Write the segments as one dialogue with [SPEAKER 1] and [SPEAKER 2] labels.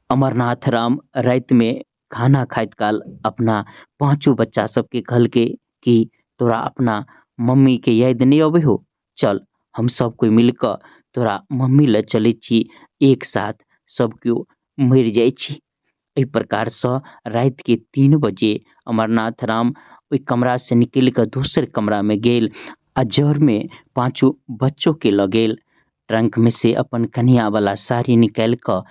[SPEAKER 1] अमरनाथ राम रातिमे खाना खाइत काल अपना पाँचो बच्चा सबके कहलकै कि तोरा अपना मम्मीके याद नहि अबै हौ, चल हम सब कोइ मिल कऽ तोरा मम्मी लए चलै छी, एक साथ सब केओ मरि जाइ छी। एहि प्रकारसँ रातिके 3 बजे अमरनाथ राम ओहि कमरासँ निकलि कऽ दोसर कमरामे गेल आ जरमे पाँचो बच्चोके लऽ गेल। ट्रंकमे से अपन कनिया वाला साड़ी निकालि कऽ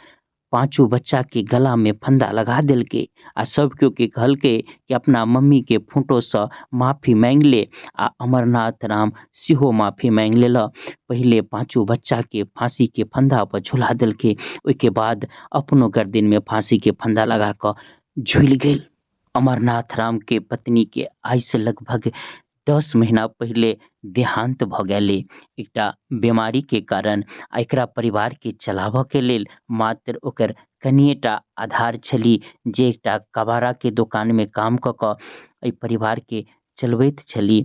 [SPEAKER 1] पाँचो बच्चाके गलामे फंदा लगा देलकै आ सब केओ के कहलकै कि अपना मम्मीके फोटोसँ माफी मांगि ले। आ अमरनाथ राम सेहो माफी मांगि लेलक। पहिले पाँचो बच्चाके फाँसीके फंदा पर झुला देलकै, ओहिके बाद अपनो गर्दनमे फाँसीके फंदा लगा कऽ झुलि गेल। अमरनाथ राम के पत्नी के आइसँ लगभग 10 महीना पहिले देहांत भऽ गेलै एकटा बीमारी के कारण। आ एकरा परिवार के चलाबऽ के लेल मात्र ओकर कनिएटा आधार छली, जे एकटा कबाड़ा के दोकान में काम कऽ कऽ एहि परिवार के चलबैत छली।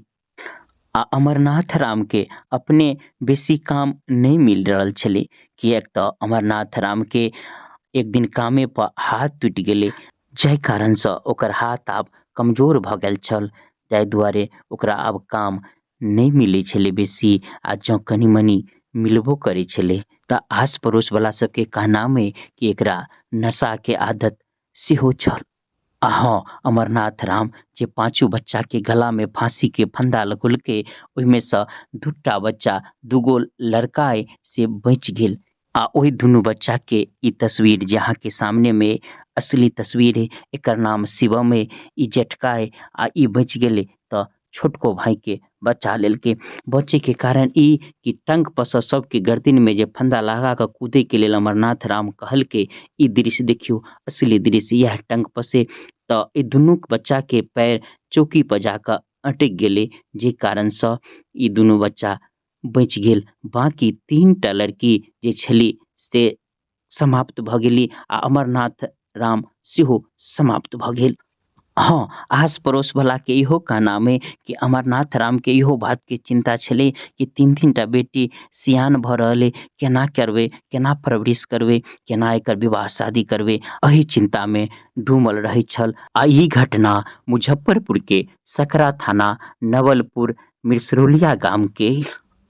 [SPEAKER 1] आ अमरनाथ राम के अपने बेसी काम नहि मिल रहल छलै, किएक तऽ अमरनाथ राम के एक दिन कामे पर हाथ टूटि गेलै, जाहि कारणसँ ओकर हाथ आब कमजोर भऽ गेल छल। ताहि दुआरे ओकरा आब काम नहि मिलै छलै बेसी, आ जँ कनि मनि मिलबो करै छलै तऽ आस पड़ोस वाला सबके कहनाम अइ कि एकरा नशाके आदत सेहो छल। आ हँ, अमरनाथ राम जे पाँचो बच्चाके गलामे फाँसीके फंदा लगौलकै, ओहिमे सँ 2टा बच्चा, 2 गो लड़का अइ से बचि गेल। आ ओहि दुनू बच्चाके ई तस्वीर जे अहाँके सामनेमे असली तस्वीर अइ, एकर नाम शिवम अइ, ई जेठका अइ आ ई बचि गेलै तऽ छोटको भाइके बचा लेलकै। बचैके कारण ई कि टंक परसँ सबके गर्दनमे जे फंदा लगा कऽ कूदैके लेल अमरनाथ राम कहलकै, ई दृश्य देखियौ, असली दृश्य इएह टंक पर से तऽ ई दुनू बच्चाके पैर चौकी पर जाकऽ अटकि गेलै, जाहि कारणसँ ई दुनू बच्चा बचि गेल। बाँकी 3टा लड़की जे छली से समाप्त भऽ गेली आ अमरनाथ राम सेहो समाप्त भऽ गेल। हँ, आस पड़ोस वाला के इहो कहनाम अइ कि अमरनाथ राम के इहो बात के चिंता छलै कि 3-3 टा बेटी सियान भऽ रहल अइ, केना करबै, केना परवरिश करबै, केना एकर विवाह शादी करबै, एहि चिंता मे डूबल रहैत छल। आ ई घटना मुजफ्फरपुर के सकरा थाना नवलपुर मिसरौलिया गाम के।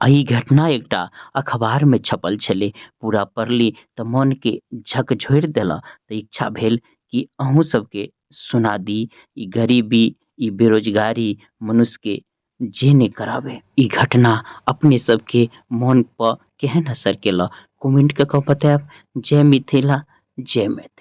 [SPEAKER 1] आ ई घटना एकटा अखबार में छपल छलै। पूरा पढ़ली तऽ मन के झकझोरि देलक, तऽ इच्छा भेल कि अहूँ सबके सुना दी। ई गरीबी, ई बेरोजगारी मनुष्य के जे नहि कराबे। ई घटना अपने सबके मन पर केहन असर केलक, कमेंट कऽ कऽ बतायब। जय मिथिला, जय मैथिली।